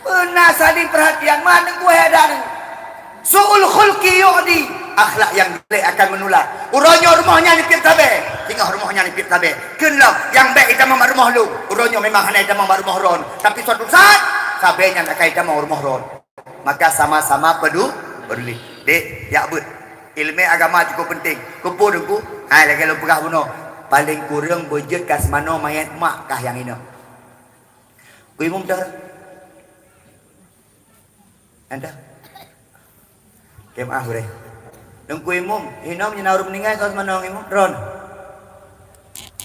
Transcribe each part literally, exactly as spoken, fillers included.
Peuna saling perhatian, mandum kueh ada ni. Su'ul khulqi yu'di, akhlak yang jelek akan menular. Uroe nyoe rumoh nyan dipiep sabe, singoh rumoh nyan dipiep sabe. Kheun lom, nyang bèk itamong bak rumoh lôn, uroe nyoe memang hana itamong bak rumoh droen. Tapi suatu saat, sabe nyan akan itamong rumoh droen. Maka sama-sama pedu-, peduli. Dek, jak beuet. Ileumèe agama cukup penting. Keupeue Teungku? Hai, lagèe lôn peugah bunoe. Paleng kureueng beujeuet ka seumanoe manyèt mak kah nyang inong. Teungku Imum dah. Anda. Oke, maaf, Bre. Teungku Imum, inong nyan ureueng meuninggai soe seumanoe Imum? Droen.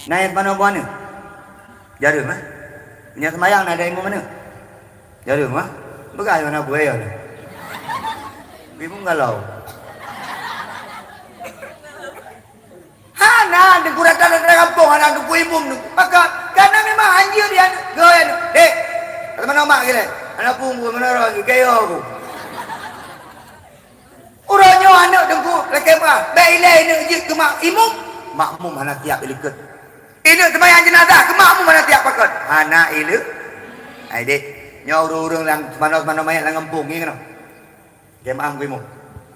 Na nyang seumanoe buet aneuk? Jareueng, eh? Meunyoe seumayang na ada imum aneuk? Jareueng, eh? Peugah nyang na buet aneuk. Imum galau. Hana, Teungku, rata-rata gampông hana Teungku Imum tu. Maka, karena memang anjeut dia, geu aneuk. Dek, kata mana mak gila? Aneuk punggu, mana orang tu? Kayo aku. Uroe nyoe aneuk Teungku lakèe meu'ah, bèk ilèe ineuk jeuet keu mak imum. Makmum hana siap ilikot. Ineuk seumayang jeunazah keu makmum hana siap pakon. Hana ileuk. Hai dek, nyoe ureueng-ureueng nyang seumanoe-seumanoe manyèt lam gampông, ngieng keunoe. Jeumaah Teungku Imum.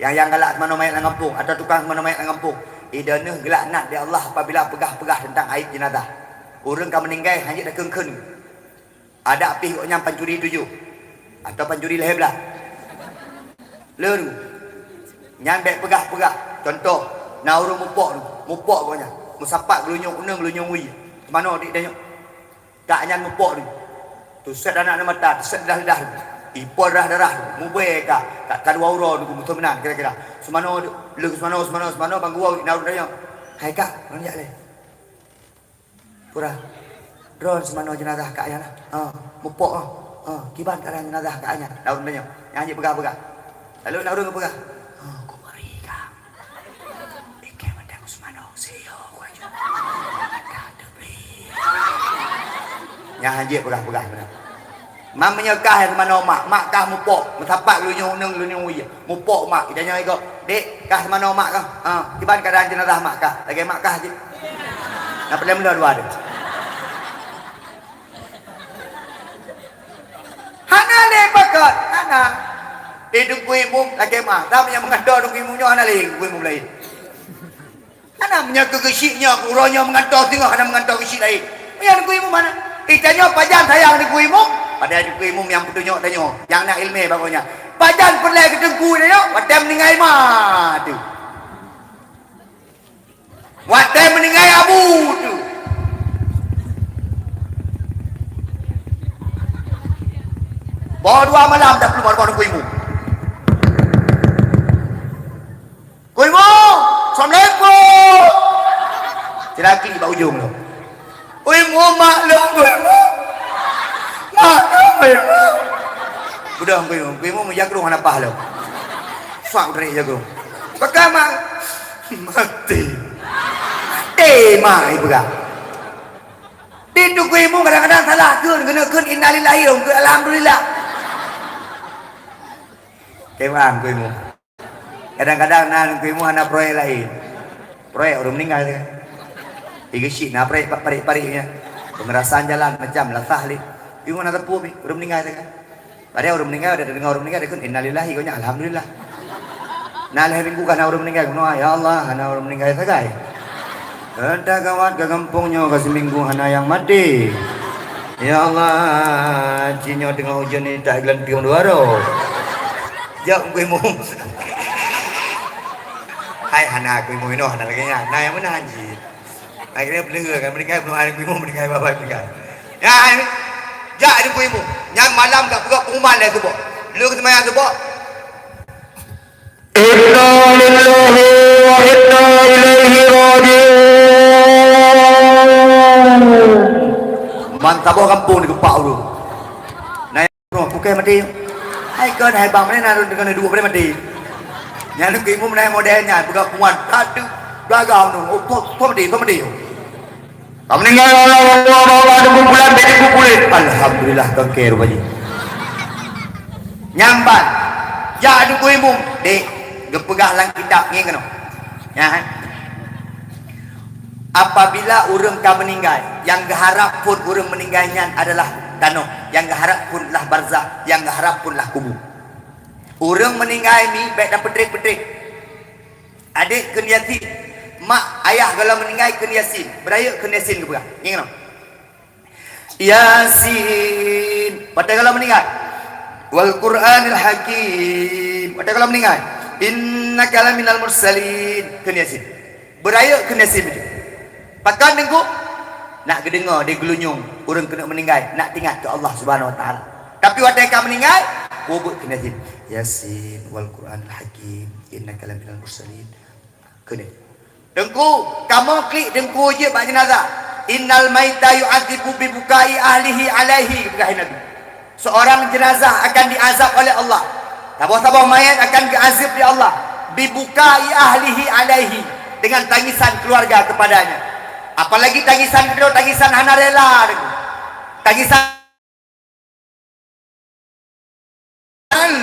Nyang, nyang galak seumanoe manyèt lam gampông atau tukang seumanoe manyèt lam gampông, idoneuh geulaknat di Allah apabila peugah-peugah teuntang aib jeunazah. Ureueng ka meuninggai hana jeuet takheun-kheun. Adak pih gobnyan pancuri tujoh, atau pancuri lhèe blah. Le, nyan bèk peugah-peugah. Contoh, na ureueng mupok, mupok gobnyan, meusapat geulinyueng uneung, geulinyueng wie. Seumanoe di tanyoe. Kak nyan mupok ni. Teusèt aneuk mata, teusèt lidah-lidah. Ipol darah-darah. Mubèe ka, ka, ka dua uroe ni, meuteumeunan kira-kira. Seumanoe, le seumanoe, seumanoe, seumanoe, bang geuwoe na ureueng tanyoe. Hai kak, ngon jak lé. Pura. Droen seumanoe jeunazah kak nyan lah. Ha, mupok ah. Ha, kiban keadaan jeunazah kak nyan? Na ureueng tanyoe. Nyan jeuet peugah-peugah. Lalu na ureueng geupeugah, "Ha, ku ngeri kak. Ikèe mantong seumanoe, sio ku aju. Mantong teubri." Nyan jeuet peugah-peugah meunan. Man meunyoe kah seumanoe mak, mak kah mupok, meusapat geulinyueng uneung, geulinyueng wie. Mupok mak, geutanyoe igoe, "Dek, kah seumanoe mak kah? Ha, kiban keadaan jeunazah mak kah? Lagèe mak kah jih?" Na peureulèe meuleuh dua deh. Hana lé pakon, hana. Eh, Teungku Imum lakèe meu'ah. Tapi nyang meugantoe Teungku Imum nyoe hana lé Teungku Imum laén. Hana, meunyoe keu geusyik nyoe, uroe nyoe meugantoe singoh hana meugantoe geusyik laén. Meunyoe Teungku Imum hana. Eh, tanyoe pajan sayang Teungku Imum? Padahai Teungku Imum nyang peutunyok tanyoe, nyang na ileumèe bak gobnyan. Pajan peureulèe keu Teungku tanyoe? Watèe meuninggai ma teuh. Watèe meuninggai abu teuh. Poh dua malam tapeuleumah rumoh Teungku Imum. "Teungku Imum, assalamualaikum." Silaki bak ujong tu. "Teungku Imum, mak lôn, Teungku Imum. Mak lôn, Teungku Imum." Beudôh Teungku Imum, Teungku Imum jagrong hana paih lom. Suak geurek jagrong. Pakon mak? Maté. Maté mak, ipeugah. Di Teungku Imum kadang-kadang salah kheun, keuneuk kheun innalillahi, kheun alhamdulillah. Keuman Teungku Imum. Kadang-kadang na Teungku Imum hana proyek laén. Proyek ureueng meuninggai sagai. Di geusyik na proyek parit-parit nyan. Peungeurasan jalan macam lasah lé. Teungku Imum na teupeu pih, ureueng meuninggai sagai. Padahai ureueng meuninggai, watèe tadeungoe ureueng meuninggai, takheun, "Innalillahi," gobnyan, "Alhamdulillah." Na lhèe minggu ka na ureueng meuninggai, keunoe, "Ya Allah, hana ureueng meuninggai sagai." Entah gawat ka gampông nyoe, ka siminggu hana nyang maté. Ya Allah, ci nyoe teungoh ujeuen ni tak geulanteue dua droe. Jak Teungku Imum. Hai, hana Teungku Imum inoe, hana lagèe nyan. Na nyang meunan cit. Akhirnya peuleueh kan, meuninggai bunoe hari Teungku Imum, meuninggai babah meuninggai. Ya, jak Teungku Imum. Nyan malam ka peugah pengumuman lé suboh. Lheueh seumbahyang suboh. Inna lillahi wa inna ilaihi raji'un. Man saboh gampông digeupak ureueng. Nah, pukée maté. Hai kon, hai bang, mana na deungon duek maté. Nyan Teungku Imum na model nyan, peugah kuat, tak tu, belagak tu. Oh, tu, tu maté, tu maté. Ka meuninggai Allah, Allah, Allah, Allah, ada kumpulan, beda kumpulan. Alhamdulillah, tongke rupanya. Nyambat. Ya, Teungku Imum. Dek, geupeugah lam kitab ngieng keunoe. Ya, kan? Apabila ureueng ka meuninggai, nyang geuharab phon ureueng meuninggai nyan adalah tanoh, nyang geuharab phon lah barzakh, nyang geuharab phon lah kubu. Ureuëng meuninggai mi bék tapeutrek-peutrek. Adék kheun Yasin, mak ayah gohlom meuninggai kheun Yasin, beurayeuk kheun Yasin geupeugah. Ngieng keunoe. Yasin, watée gohlom meuninggai. Wal Qur'anil Hakim, watée gohlom meuninggai. Innaka laminal mursalin, kheun Yasin. Beurayeuk kheun Yasin beutôi. Pakon Teungku? Nak geudeungoe di geulunyueng ureuëng keuneuk meuninggai, nak teuingat keu Allah Subhanahu Wa Taala. Tapi watée ka meuninggai, peubuet kheun Yasin. Yasin wal Qur'anil Hakim, innaka laminal mursalin. Kheun. Teungku, kamoe klik Teungku jeuet bak jeunazah. Innal maita yu'adzabu bi bukai ahlihi alaihi, peugah Nabi. Seorang jenazah akan diazab oleh Allah. Saboh-saboh mayat akan geuazab di Allah. Bi bukai ahlihi alaihi, dengan tangisan keluarga kepadanya. Apalagi tangisan keudroe, tangisan hana rela. Tangisan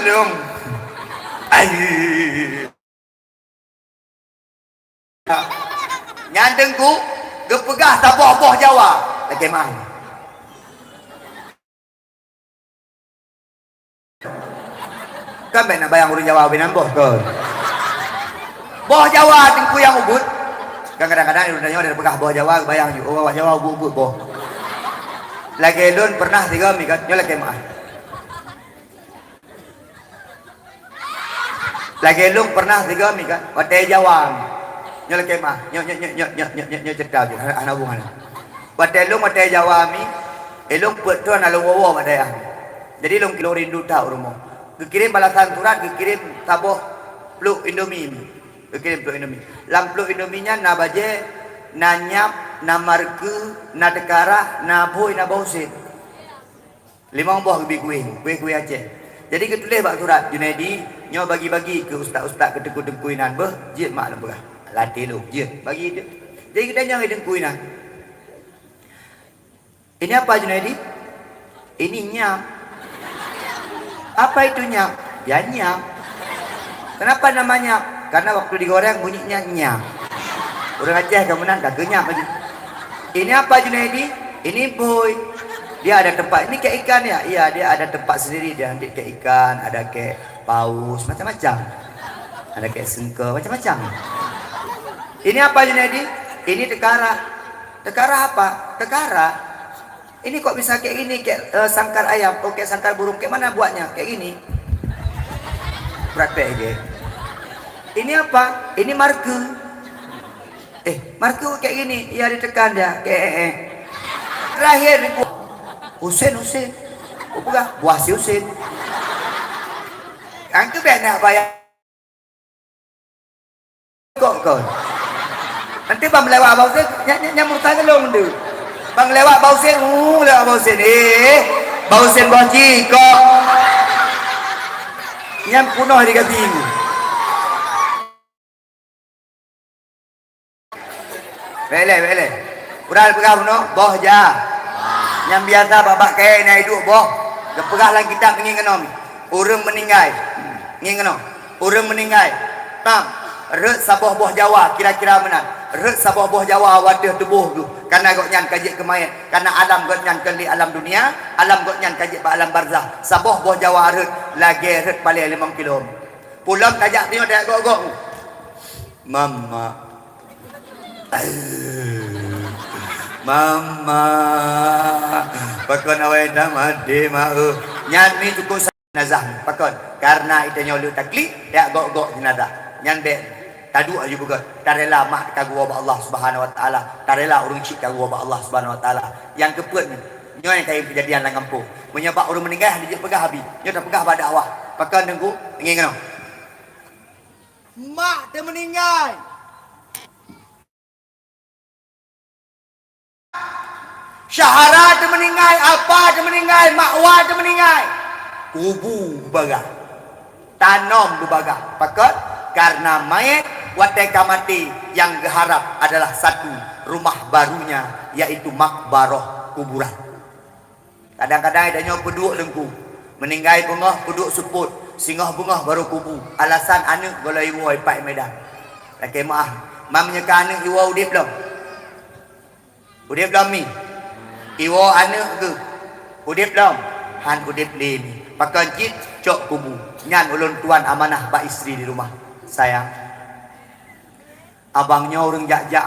lom. Ai. Nyan Teungku geupeugah saboh boh Jawa. Lagée meu'ah. Kan bék na bayang ureuëng Jawa binan boh kon. Boh Jawa Teungku nyang ubit. Kan kadang-kadang ureuëng tanyoe ada peugah boh Jawa, bayang ju, oh, awak Jawa ubit-ubit boh. Lagée lôn pernah tiga mi kan, nyoe lagée meu'ah. Lagée lôn pernah tiga mi kan, watée Jawa mi. Nyoe lagée meu'ah, nyoe, nyoe cerita jih, hana, hana hubungan. Watée lôn watée Jawa mi, eh, lôn peuet thon na lôn woe-woe bak dayah mi. Jadi lôn, lôn rindu that u rumoh. Geukirém balasan surat, geukirém saboh pluek Indomie mi. Geukirém pluek Indomie. Lam pluek Indomie nyan na bajée, na nyab, na marke, na teukarah, na bhôi, na boh usen. Limong boh geubi kueh, kueh-kueh Aceh. Jadi geutuléh bak surat, "Junaidi, nyoe bagi-bagi keu ustaz-ustaz, keu teungku-teungku inan beuh, jeuet mak lôn peugah." Latih lôn, jeuet, bagi jeuet. Jadi geutanyong lé teungku inan, "Ini apa, Junaidi?" "Ini nyab." "Apa itu nyab?" "Ya, nyab." "Kenapa namanya?" "Karena waktu digoreng bunyinya nyab." Ureuëng Aceh ka meunan ka keunyab laju. "Ini apa, Junaidi?" "Ini bhôi." "Dia ada tempat, ini kek ikan ya?" "Iya, dia ada tempat sendiri, dia nanti kek ikan, ada kek paus, macam-macam. Ada kek sengke, macam-macam." "Ini apa, Junaidi?" "Ini teukarah." "Teukarah apa?" "Teukarah." "Ini kok bisa kayak gini, kayak, eh, sangkar ayam, oh, kayak sangkar burung, kayak mana buatnya?" "Kayak gini." Praktek je. "Ini apa?" "Ini marke." "Eh, marke kayak gini?" "Iya, ditekan dia, kayak, eh, eh." Terakhir, "Husin, Husin." "Oh, peugah, buah si Husin." Kan tu biar nak bayar. Kok kon? Nanti ban lewat Abah Husin, nyan, nyan, nyan murtad lôn tu. Ban lewat Abah Husin, uh, lewat Abah Husin. Eh, Abah Husin boh jih, kok. Nyan punoh di gati. Beleh, beleh. Udah peugah bunoe, boh ja. Nyang biasa babak kayèe na iduek boh. Geupeugah lam kitab ngieng keunoe. Ureueng meuninggai. Ngieng keunoe. Ureueng meuninggai. Tam. Rhot saboh boh jawa kira-kira meunan. Rhot saboh boh jawa u ateueh tuboh geuh. Karena gobnyan ka jeuet keu manyèt. Karena alam gobnyan kon lé alam dunia, alam gobnyan ka jeuet bak alam barzakh. Saboh boh jawa rhot lagèe rhot palèe limong kilo. Pulang tajak nyoe tajak gok-gok. Mama. Mama. Pakon awai tamat deh, Mak, eh. Nyan mi cukup sa-, jenazah. Pakon? Karena ita nyoe le taklik, yak gok-gok jenazah. Nyan bèk taduek aju beugöt. Tarela mak teuka geuwoe bak Allah Subhanahu wa Taala. Tarela ureueng chik teuka geuwoe bak Allah Subhanahu wa Taala. Nyang keupeuet nyoe, nyoe nyang kayém keujadian lam gampông. Meunyoe bak ureueng meuninggai hana jeuet peugah abi. Nyoe tapeugah bak dakwah. Pakon Teungku? Ngieng keunoe. Mak teumeuninggai. Syahara teumeuninggai, apa teumeuninggai, makwa teumeuninggai. Kubu beubagah. Tanom beubagah. Pakon? Karena manyèt watèe ka maté nyang geuharab adalah satu, rumah barunya, yaitu makbaroh, kuburan. Kadang-kadang tanyoe peuduek leungku, meuninggai beungoh peuduek seupôt, singoh beungoh barô kubu. Alasan aneuk gohlom iwoe ipat i Medan. Lakèe meu'ah, ma meunyoe ka aneuk iwoe udép lom? Udép lom mi? Iwoe aneuk geuh. Udeb lom, han udeb lé mi. Pakon cit cok kubu. Nyan ulôn tuan amanah bak istri di rumah. Sayang, abang nyoe ureuëng jak-jak.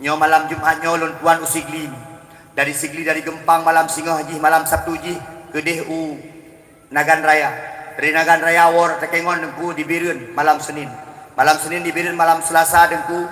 Nyoe malam Jumat nyoe ulôn tuan u Sigli mi. Dari Sigli, dari Geumpang malam singoh jih, malam Sabtu jih keudeh u Nagan Raya. Dari Nagan Raya woe rot takengon Teungku di Bireuen malam Senin. Malam Senin di Bireuen, malam Selasa Teungku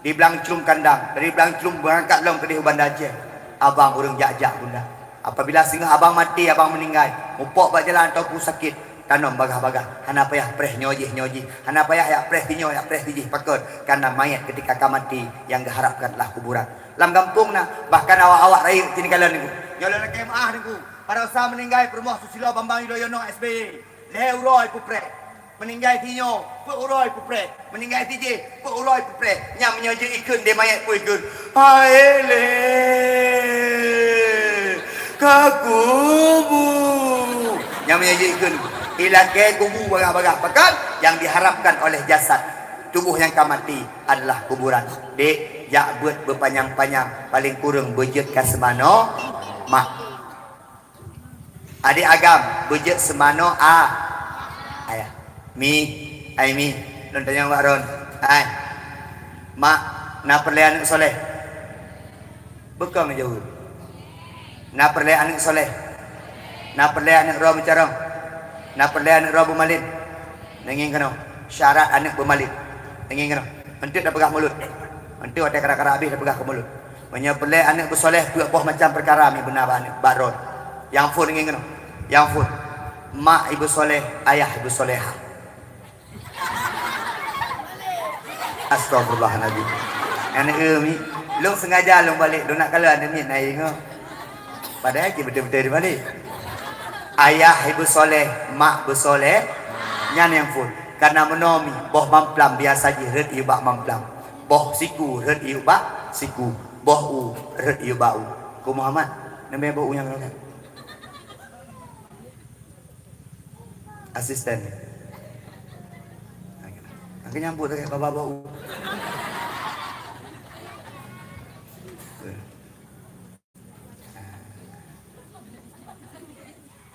di Blang Crum Kandang. Dari Blang Crum beurangkat lom keudeh u Banda Aceh. Abang ureuëng jak-jak bunda. Apabila singoh abang maté, abang meuninggai, mupok bak jalan ataupun sakét, tanom bagah-bagah. Hana payah preh nyoe jih, nyoe jih. Hana payah yak preh sinyoe, yak preh sijih. Pakon? Karena mayat ketika ka maté, nyang geuharapkan adalah kuburan. Lam gampông na, bahkan awak-awak rayeuk sinikalon Teungku. Nyoe lôn lakée meuáh Teungku. Baroesa meuninggai peurumoh Susilo Bambang Yudhoyono S B Y. Lhée uroe peupreh. Meuninggai sinyoe, peuet uroe peupreh. Meuninggai sijih, peuet uroe peupreh. Nyang meunyoe jeuet ikheun di mayat peuikheun, "Hai lé, ka kubu." Nyang meunyoe jeuet ikheun, ilakée kubu bagah-bagah. Pakon? Yang diharapkan oleh jasad, tubuh nyang ka maté adalah kuburan. Dek, jak beuet beupanyang-panyang, paléng kureueng beujeuet ka seumanoe mak. Adek agam, beujeuet seumanoe a, ayah. Mi, ai mi, lôn tanyong bak droen. Hai, mak, na peureulée aneuëk soléh? Beukong jaweueb. Na peureulée aneuëk soléh? Na peureulée aneuëk droe meucarông? Na peureulée aneuëk droe beumalem? Neungieng keunoe, syarat aneuëk beumalem. Neungieng keunoe, eunteuk tapeugah mulod. Eunteuk watée kara-kara habéh tapeugah keu mulod. Meunyoe peureulée aneuëk beusoléh, peuet boh macam peukara mi beuna bak aneuëk, bak droe. Nyang phon ngieng keunoe. Nyang phon. Mak ibeusoléh, ayah ibeusolehah. Astagfirullahalazim. Aneuëk, eh, mi, lôn sengaja lôn balek, lôn nak kalon aneuëk miet na ingoe. Padahai cit beutôi-beutôi di balek. Ayah ibeusoléh, mak beusoléh, nyan nyang phon. Karena meunoe mi, boh mamplam biasa jih rhot iyue bak mamplam. Boh siku rhot iyue bak siku, boh u rhot iyue bak u. Ku Muhammad, neumé boh u nyang ka? Asisten. Angke nyambut lagée baba boh u.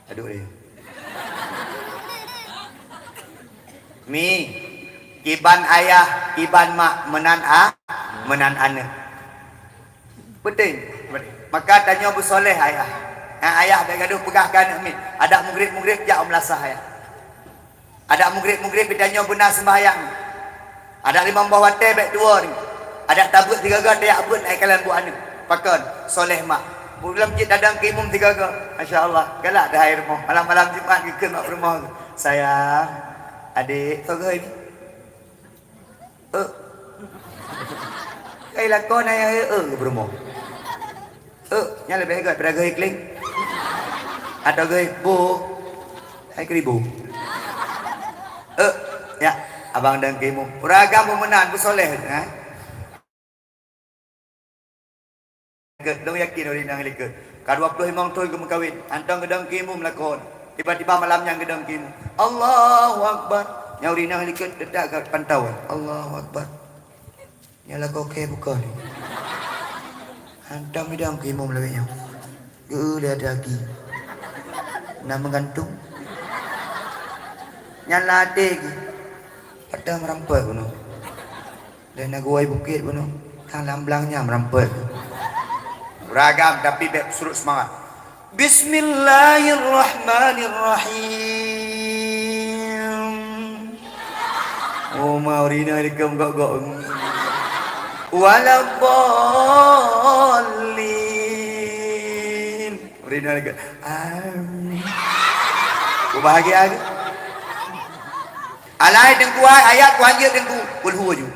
Aduh deh. Mi, kiban ayah, kiban mak, meunan a, meunan aneuëk. Beutôi. Maka tanyoe beusoléh ayah. Ha, ayah bék gadoh peugah keu aneuëk miet. Adak mugreb-mugreb jak u meulasah ayah. Adak mugreb-mugreb tanyoe beuna seumbahyang. Adak limong boh watée bék tuwoe ni. Adak tabeuet sigaga tayak beuet hai kalon buet aneuëk. Pakon? Soléh mak. Buleum cit tadong keu imum sigaga. Masya Allah. Galak dah hai rumoh. Malam-malam Jumat geukheun bak peurumoh. Sayang, adek, soe geuhôi ni? Eh. Kai lakon ayah, eh, eh, peurumoh. Eh, nyan leubeh göt pada geuhôi kling. Atau geuhôi bu. Hai keribu. Eh, ya, abang dan keimu. Ureuëng agam pun meunan, pun soleh, eh. Likot, lôn yakin ureuëng inong likot. Ka dua ploh limong thon geumeukawen, hántom geudong keu imum lakoe. Tiba-tiba malam nyan geudong keu imum. Allahu Akbar. Nyan ureuëng inong likot teutap ka pantau. Allahu Akbar. Nyan lakoe kèe bukon. Hántom idong keu imum lagèe nyoe. Geu lé até aki. Na meugantung. Nyan lam até ki. Padahai meurampok bunoe. Dan na geuwoe bukét bunoe, nyang lam blang nyan meurampok. Ureuëng agam, tapi bék surot seumangat. Bismillahirrahmanirrahim. Oh, ma ureuëng inong likot gok-gok. Waladdallin. Ureuëng inong likot. Amin. Bahagia ke? Alai Teungku, ayat ku hanjeuet Teungku. Qul huwa ju.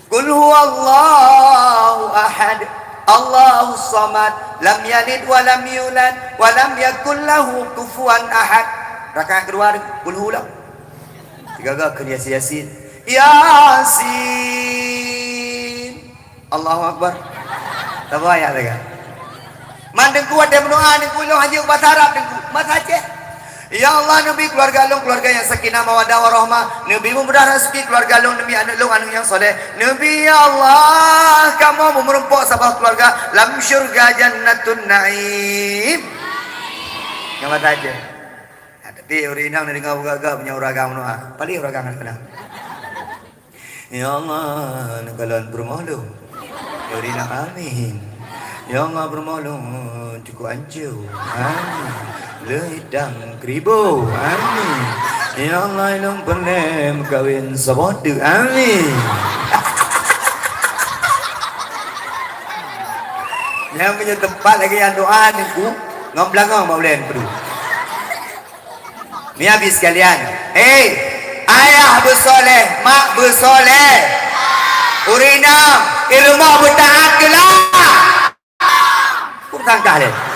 Qul huwallahu ahad. Allahus samad. Lam yalid wa lam yulad wa lam yakul lahu kufuwan ahad. Rakaat keudua Teungku. Qul hu lah. Sigaga kheun Yasin, Yasin. Yasin. Allahu Akbar. Tabayang lagèe. Man Teungku watèe meudoa Teungku, ilôn hanjeuet bahasa Arab Teungku. Bahasa Aceh. Ya Allah, neubi keuluwarga lôn keuluwarga nyang sakinah mawaddah warahmah. Neubi mumurah raseuki keuluwarga lôn demi aneuk lôn aneuk nyang soleh. Neubi, ya Allah, kamoe meureumpok saboh keuluwarga lam syeuruga Jannatun Naim. Nyang mata aja. Nah, tapi ureueng inong neudeungoe gak-gak punya ureueng agam nua. Paling ureueng agam kena. Ya Allah, neukalon peurumoh lôn. Ureueng inong, amin. Ya Allah, peurumoh lôn cukup hancô. Amin. Leuh idang keuribu. Amin. Ya Allah, lôn peureulée meukawen saboh teuk. Amin. Nyang meunyoe teumpat lagée nyang doa ningku ngon beulangong bak ulée peue. Ni habis sekalian. Hei, ayah beusoleh, mak beusoleh. Ureueng inong, i rumoh beutaat keu lah. Peue tangkah lé?